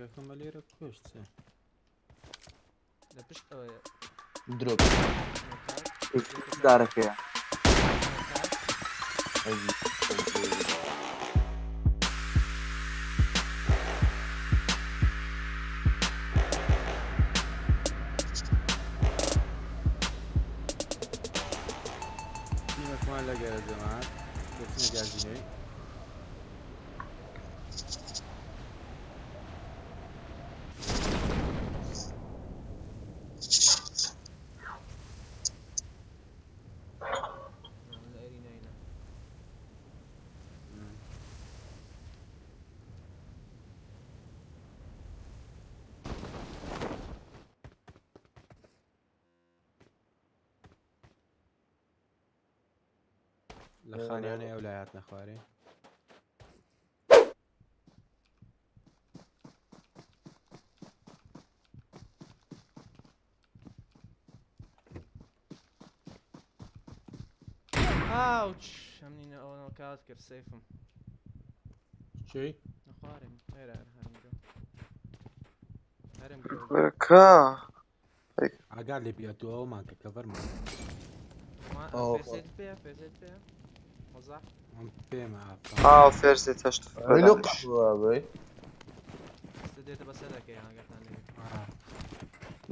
یەکەکەم بە لێرە کوشت چێ. لە پشت ئەوەیە. درۆپ. نۆکات. دارەکەیە. نۆکات. ئەی تیمەکمان لەگەرە جەماعەت دەچنە گازینۆی. لە ئەریناینە. لە خانیانەی ئەو لای هاتنە خوارێ. ئاوچ ئەمنی ئەوە نۆکات کرد سەیفم. چی؟ نەخوارێم هێرە هەر هەرم گرۆ. هەرم گرۆ. کورەکە. ئاگات لێ بی ئەتوو ئەومان کە کەڤەرمان. ما ئەوە فێرسێت پێ فێرسێت پێ وەزح. ئەم پێمە ئافا. ئاو فێرسێت هەشت ئەی لۆ قەحوە بەی. ئێستا دێتە بەسەر دەکەی ئاگاتان لێ.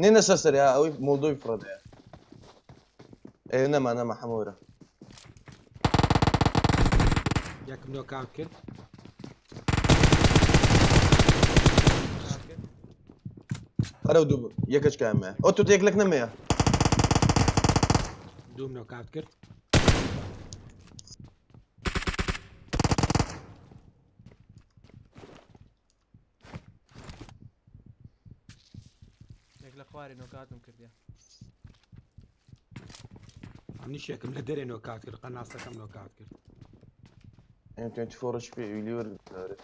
نێنە سەر سەرێ ها ئەوەی مۆڵدۆی فڕەدەیە. ئێ نەما نەما حەمۆرە. یەکم نۆکاوت کرد. نۆکات کرد. ئەرەو دوو یەکەچ کامەیە. ئەو تۆ یەک لەک نەمەیە. دووم نۆکاوت کرد. یەک لە خوارێ نۆکاتم کردیە. ئەمنیش یەکم لە دەرێ نۆکاوت کرد قەناسەکەم نۆکاوت کرد. M24 HP ویلی وەرگرت.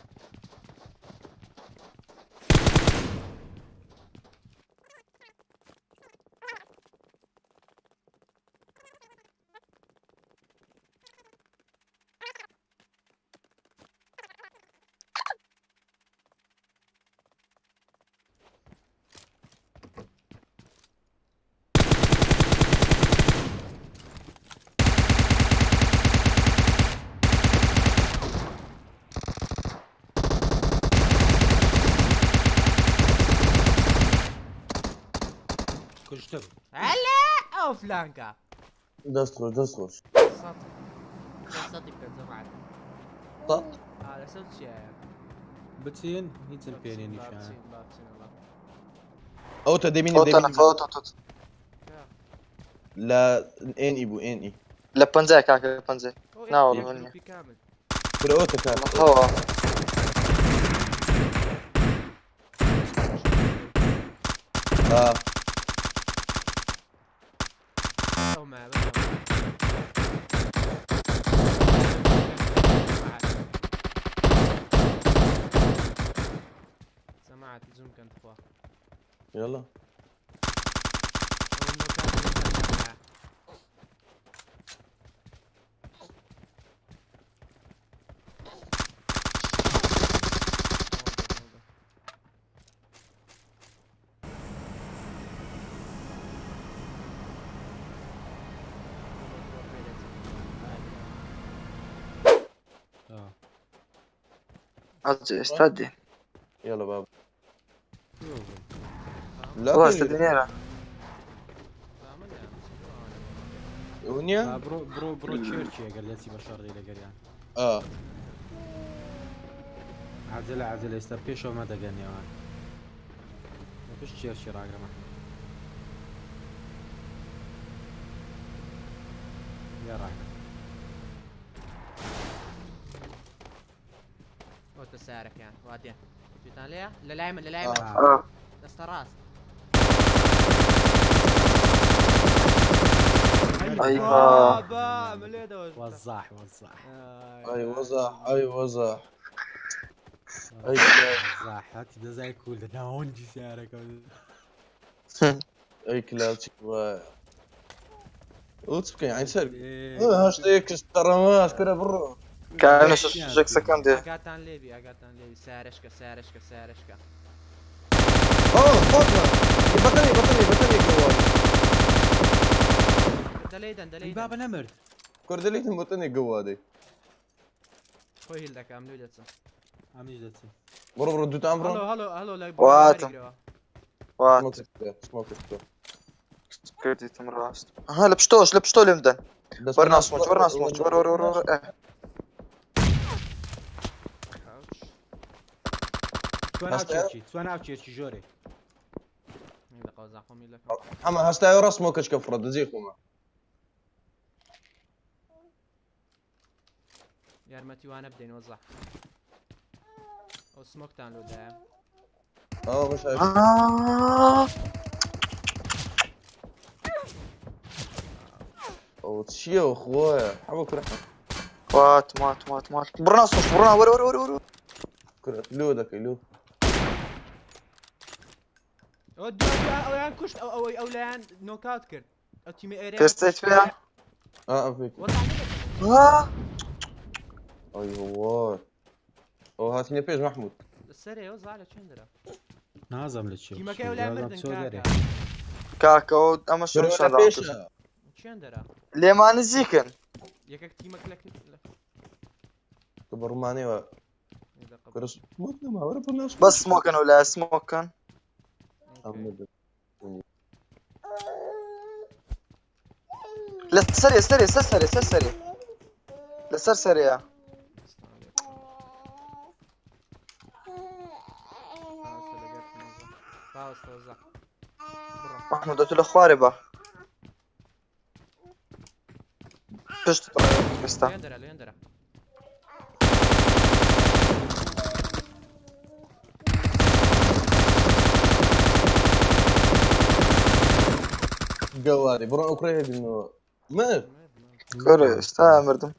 کوشتم. هەلا ئەو فلانکە. دەست خۆش دەست خۆش. سەد سەدی بکەن جەماعەت. سەد؟ ئا لەسەر چیایە؟ بچین هیچم پێ نیە با نیشان. بچین با بچین وەڵا. ئەو تە دەبینی ئەو دەبینی. تەنە ئەو تە کە؟ لە ئێن ئی بوو ئێن ئی. لە پەنجای کاکە لە پەنجای. ئەو ناوەڵە ئێ من نییە. گروپی کامل. کورە ئەو تە کاکە. ئەوە. ئا. ئەو مایە بەس ئەو مایە. سەماعەت زووم کەن تخوا. یاڵا. ئەو نۆکات مایە. ئێستا دێ. یاڵا بابا. لا وەڵا ئێستا دێ نێرە. ئەو نییە؟ بڕۆ بڕۆ بڕۆ چێرچی ئەگەر دەچی بە شەڕی لەگەریان. ئا. عجلە عجلە ئێستا پێشەوە مەدەگەن نێوان. لە پشت چێرچی ڕاگرمە. یا ڕاگرم. ئەوتە سارەکەیان وا دێن. جوتان لێیە؟ لە لای من لە لای من. ئا. دەستە ڕاست. ئەی بابا ئەمە لێدەوە. وەزاح وەزاح. ئەی وەزاح ئەی وەزاح. ئەی وەزاح هەتی دەزای کول لە ناوەندی سیارەکە. ئەی کلاچی وایە. ئەو چ بکەین عین سەر. هەشتا یەک تەڕەماش کورە بڕۆ. کارنە ژەکسەکەم دێ. ئاگاتان لێبی ئاگاتان لێبی سارەشکە سارەشکە سارەشکە. اه فاطمه بەتەنی بەتەنی بەتەنی گەوادی. دەلێدەن ئەی دەلێدەن. بابە نەمرد. کوردەلیتم بەتەنی گەوادی. خۆی هیل دەکەم لێ دەچم. ئەمنیش دەچم. بڕۆ بڕۆ دوتان بڕۆ. هەڵۆ هەڵۆ هەڵۆ لە واتم. وات سمۆکت بکە. کردیتم ڕاست. ئەها لە پشتۆش لە پشتۆ لێم دەن. دەست وەرنا سمۆک وەرنا سمۆک وەرە وەرە وەرە وەرە. ئێ. چوە ناو هەستە؟ چێرچی چوە ناو چێرچی ژۆرێ. دەقەوە زاخۆم هیل دەکەم. حەمە هەستایە ڕاست سمۆکەچکە فڕە دەجێ خۆمە. یارمەتی وانە بدەین وەزع. ئەو سمۆکتان لۆ دایە. ئەوە مش ئا. ئەوە چییە خۆیە حەمە کورە واتم واتم واتم واتم. بڕنا سمۆک بڕنا وەرە وەرە وەرە وەرە. کورە لۆ دەکەی لۆ. ئەو دوو ئەویان کوشت ئەو ئەوەی ئەو لایان نۆکاوت کرد. ئەو تیمە ئێرەیان پێستێت پێیە؟ ئا ئەم پێک. وەزع نەدەکەن. ئا. ئەی هەوار. ئەو هاتینە پێش مەحموود. لەسەرێ وەزع لە چێن دەرا. نازم لە چێ. تیمەکە ئەو لایان مردن چۆ دەرێ. کاکە. کاکە ئەو ئەمە بڕۆ شەم لە پێشە. چێن دەرا. لێمان نزیکن. یەکێک تیمەک لە کە بەڕوومانەوە کورە سمۆک نەما وەرە بڕۆ ناو بەس سمۆکەن ئەو لایە سمۆکەن. ئەم مردن. لە سەرێ سەرێ سەر سەرێ سەر سەرێ. لەسەر سەرێیە. محمود دەتو لە خوارێ بە. پشت ئێستا. لێن دەرا لێن دەرا. گەوادی بڕۆ ئەو کوڕەیە بینەوە. مرد. کورە ئێستا مردم.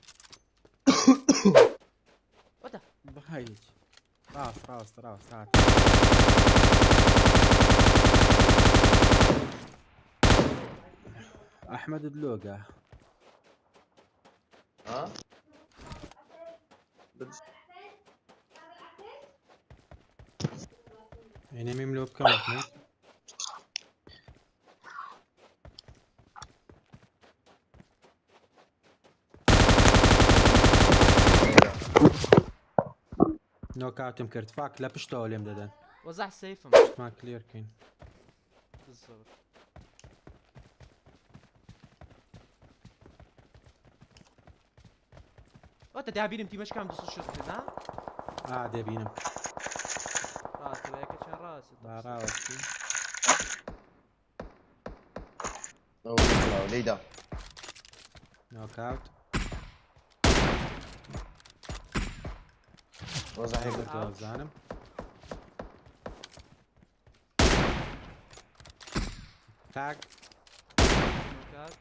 وەتە. بەهیچ. ڕاست ڕاست ڕاست هات. ئەحمەدت لۆگە. ها؟ ئێنەمیم لۆ بکەم ئەحمەد. نۆکاتم کرد فاک لە پشتەوە لێم دەدەن. وەزع سەیفم. پشتمان کلێر کەین. بالضبط. وەتە دابینم تیمەشکام 260 نا؟ ئا دەبینم. ڕاستە بە یەکە چەند ڕاستە. با ڕاوەستی. ئەو لێیدا. نۆکاوت. وەزع هەیە. زانم. تاک. نۆکاوت.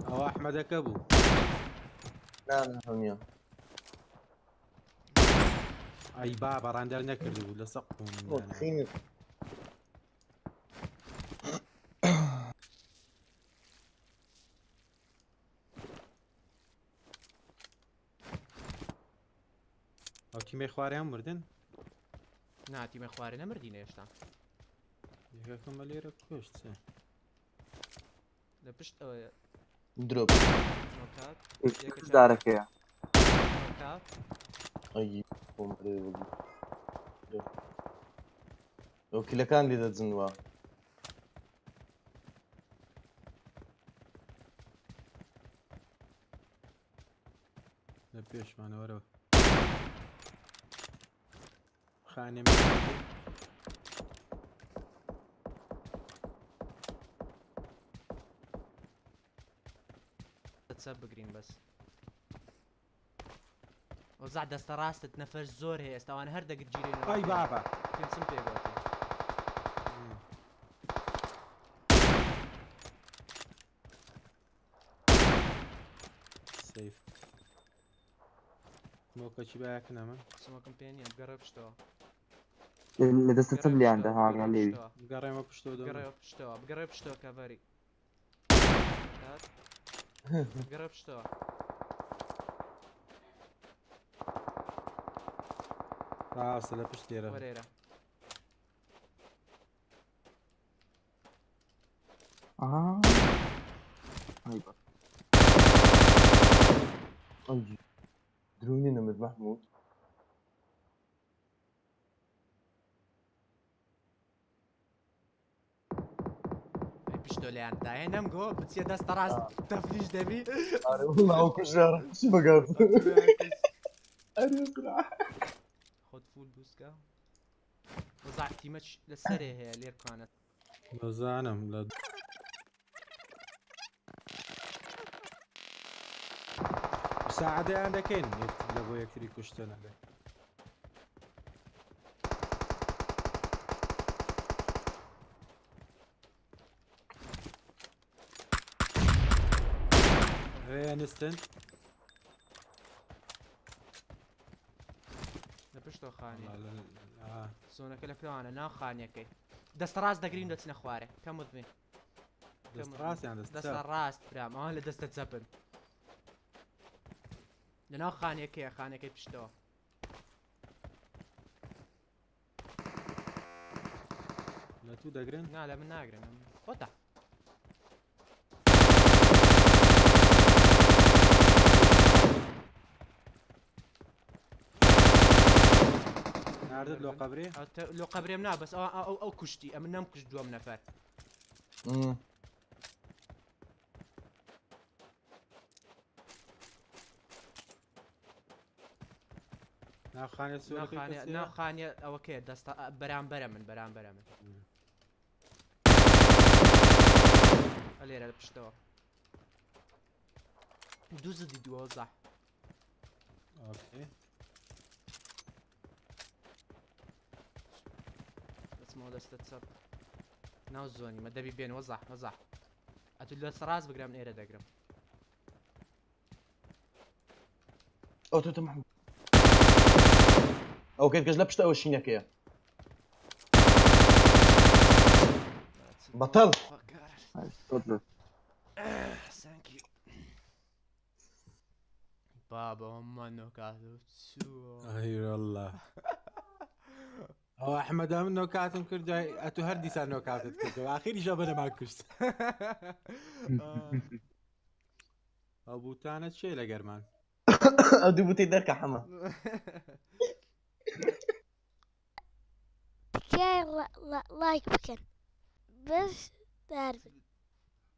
ئەوە ئەحمەدەکە بوو. نا نا هەنیە. ئەی بابە ڕاندەر نەکردبوو لەسەر قوونم دانا. خینت. ئەو تیمەی خواریان مردن؟ نا تیمە خوارێ نەمردینە هێشتا. یەکەکەم بە لێرە کوشت چێ. لە پشت ئەوەیە. درۆپ. نۆکاوت. دارەکەیە. نۆکاوت. ئەی خۆم بەرێ بگی. ئەو کلەکان لێ دەجنوە. لە پێشمانە وەرەوە. خانێ چەپ بگرین بەس. وەزع دەستە ڕاستت نەفەر زۆر هەیە ئێستا ئەوان هەر دەگرت گیرێن. ئەی بابە. پێم چم پێ گوتی. سەیف. مۆکەچی باەکە نەمە؟ سمۆکم پێ نییە بگەڕێ پشتەوە. لە دەستە چەپ لیاندا هاگا لێوی. بگەڕێمە پشتەوە دەم. بگەڕێ پشتەوە بگەڕێ پشتەوە کەڤەری. بگەڕێ پشتەوە. ڕاستە لە پشت لێرە. وەرێرە. ئەها ئەی بە. ئەی درونی نەمر محمود. ئەی پشتۆ لێیان دایە نەمگۆ بچیە دەستە ڕاست تەفلیش دەبی. ئارێ والله ئەو کوژرا چی بەگات. ئەرێ برا. خۆت فول بوسکە. وەزع تیمە لە سەرێ هەیە لێر بکانە. دەزانم لە مساعدەیان دەکەین لە بۆ یەکتری کوشتن ئەبێ. ڕێنستن لە پشتەوە خانێ زۆنەکە لە پێوانە ناو خانیەکەی دەستە ڕاست دەگرین دەچنە خوارێ کەم وتبێ دەست ڕاستیان دەست دەستە ڕاست برام ئەوان لە دەستە چەپن لە ناو خانیەکەیە خانەکەی پشتەوە لە تو دەگرن نا لە من ناگرن خۆتە ناردت لۆ قەبرێ لۆ قەبرێم نا بەس ئەو ئەو ئەو کوشتی ئەمن نەم کوشت دووەم نەفەر ناخانێ ناخانێ ئەوەکەیە دەستە بەرامبەرە من بەرامبەرە من لێرە لە پشتەوە دوو زدی دووە زەح ئۆکەی دەچمەوە دەستە چەپ ناو زۆنی مە دەبی بێن وەزح وەزح ئەتو لە سەڕاست بگرم ئێرە دەگرم ئەو تۆ محمود ئەو کەس کەس لە پشت ئەوە شینەکەیە بەتەڵ Thank you. بابا هەموومان نۆکات و چووە ئەی والله ئەو ئەحمەدە من نۆکاتم کرد دوای ئەتو هەر دیسان نۆکاتت کردەوە ئاخیریشە بەرەمان کوشت ئەو بوتانە چێ لە گەرمان ئەو دوو بوتەی دەرکە حەمە تکایە ڵایک بکەن بەس دار بن.